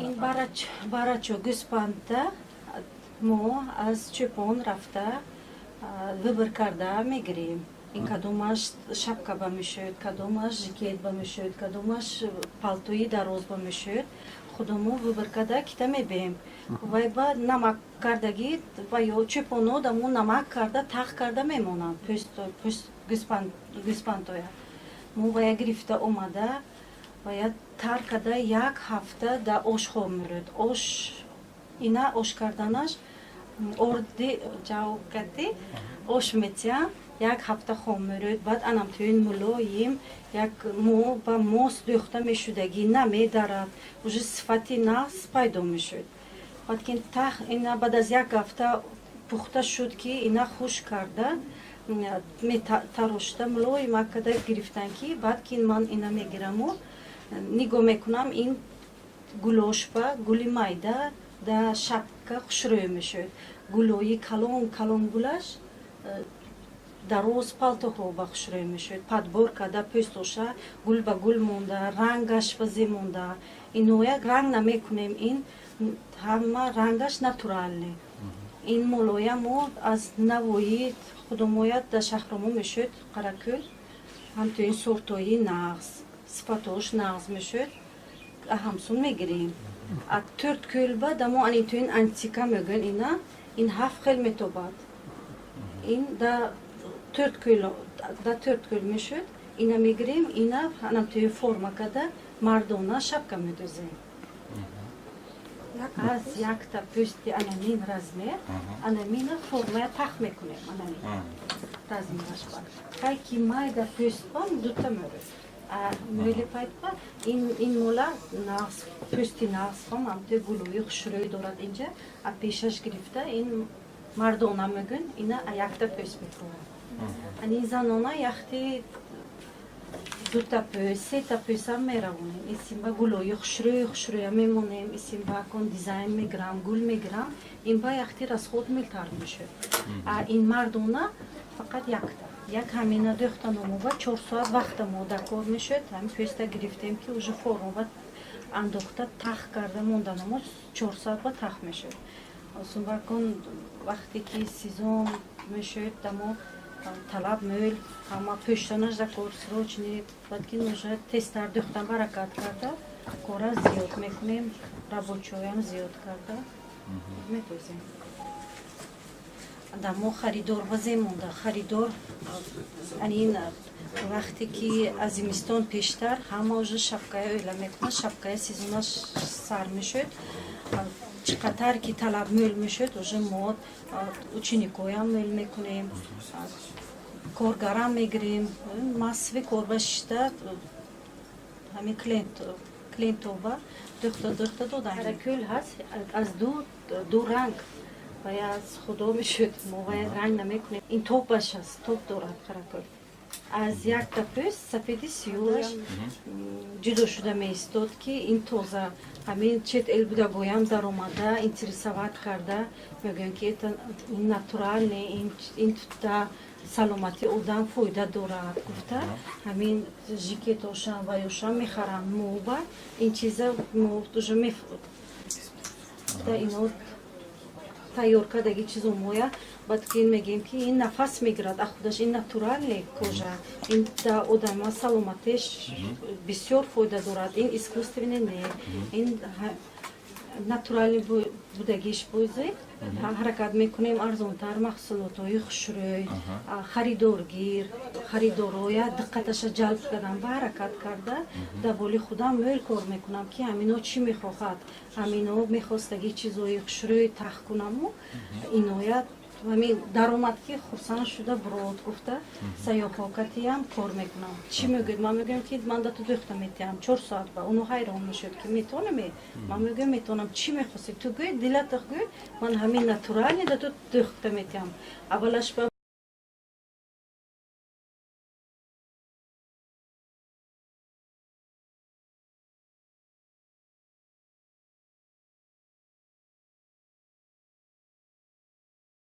Ин барачо гӯспанда мо аз чӯпон рафта выбор карда мегирем. Ин кадомаш шапка ба мешояд, кадомаш жикет ба мешояд, кадомаш палтои дароз ба мешояд, худомо выбор карда кита мебием. Вай ба намак кардагӣ ва ё чӯпоно дамо намак карда, тах карда мемонанд пӯст гӯспандоя. Мо вая гирифта омада, вая тар карда, як ҳафта да ош хоб мерӯд. Ош ина ош карданаш орди ҷавгати ош метиҳам, як ҳафта хом мерӯд. Баъд анам туин мулоим, як мо ба мос дӯхта мешудагӣ намедарад, уже сифати нағз пайдо мешуд. Баъд ки тах ина баъд аз як ҳафта пухта шуд, ки ина хушк карда, метарошта, мулоимак карда гирифтан, ки баъд ки ман ина мегираму нигоҳ мекунам, ин гулошба гули майда да шапка хушрӯй мешавад, гулои калон калон гулаш дароз палтоҳо ба хушрӯй мешавад. Подбор карда, пӯстоша гул ба гул монда, рангаш вазе монда. Иноя ранг намекунем, ин ҳама рангаш натуральный. Ин молоя мо аз Навоӣ худомояд, дар шаҳромо мешавад, Қаракӯл. Ҳамто ин сортои нағз, сифатош нағз мешавад, ҳамсун мегирем. А Тӯрт кӯлба дамо анито ин антика мегӯян, ина ин ҳафт хел метобад. Ин да Тӯрт кӯл, да Тӯрт кӯл мешуд. Ина мегирем, ина анамтои форма карда, мардона шапка медӯзем. Аз якта пӯсти анамин размер, анамина формая тах мекунем, анамин размераш ба. Кай ки майда пӯстбан дута мӯрӯд. Мӯли пайдба ин мола нағз, пӯсти нағз хом, ҳамтои гулои хушрӯй дорад. Инҷа а пешаш гирифта, ин мардона мегӯн, ина якта пӯст мекунад. Ани занона яхти дута пӯст, сета пӯстам меравонем. Исимба гулои хушрӯй хушрӯя мемонем, исимба акон дизайн мегирам, гул мегирам, ин ба яхти расход мелтар мешуд. А ин мардона фақат якта, як ҳамина дӯхтаномова 4 соат вақта мода кор мешуд. Ҳамин пӯста гирифтем, ки уже формова андохта, тах карда монданамо, 4 соат ба тах мешуд. Сумбакон вақте ки сезон мешуд, дамо талаб мӯл, ҳама пӯштанаш да кор срочный. Баъд ки уже тезтар дӯхтан баракат карда, кора зиёд мекунем, рабочий ям зиёд карда медозем. Да мо харидор вазе монда, харидор анин вақте ки аз зимистон пештар ҳама уже шапкая ӯйла мекунад, шапкая сезонаш сар мешуд. Чӣ қадар ки талаб мӯл мешуд, уже мо ученик оям мӯл мекунем, коргарам мегирем, массовый корба шишта, ҳамин клиентова дӯхта дӯхта додаем. Каракӯл ҳаст аз ду ранг вай аз худо мешуд, мо вай ранг намекунем. Ин тобаш аст, тоб дорад каракӯл. Аз якта пӯст сафеди сиёҳаш ҷудо шуда меистод, ки ин тоза. Ҳамин чет эл будагоям даромада, интересовать карда, мегӯянд, ки это ин натуральный, ин да саломати одам фоида дорад гуфта, ҳамин жикетошам ва ёшам мехаранд. Моба ин чиза мо уже ино тайёр кардаги чизо моя. Баъд ки мегӯем, ки ин нафас мегирад, а худаш ин натуральный кожа, ин да одама саломатиш бисёр фоида дорад. Ин искусственный не, ин натуральный будагиш бозе ҳаракат мекунем арзонтар маҳсулотҳои хушрӯй, харидоргир, харидороя диққаташа ҷалб кардан ба ҳаракат карда, дар боли худам мӯл кор мекунам, ки ҳамино чӣ мехоҳад, ҳамино мехостаги чизои хушрӯй тах кунаму иноят ҳамин даромад, ки хурсанд шуда бурод гуфта, сайёҳокатиам кор мекунам. Чӣ мегӯяд? Ман мегӯям, ки ман да ту дӯхта метиҳам 4 соат ба. Уно ҳайрон мешуд, ки метавонаме? Ман мегӯям, метавонам. Чӣ мехости ту, гӯй, дилата гӯй, ман ҳамин натуральный да ту дӯхта метиҳам. Аввалаш ба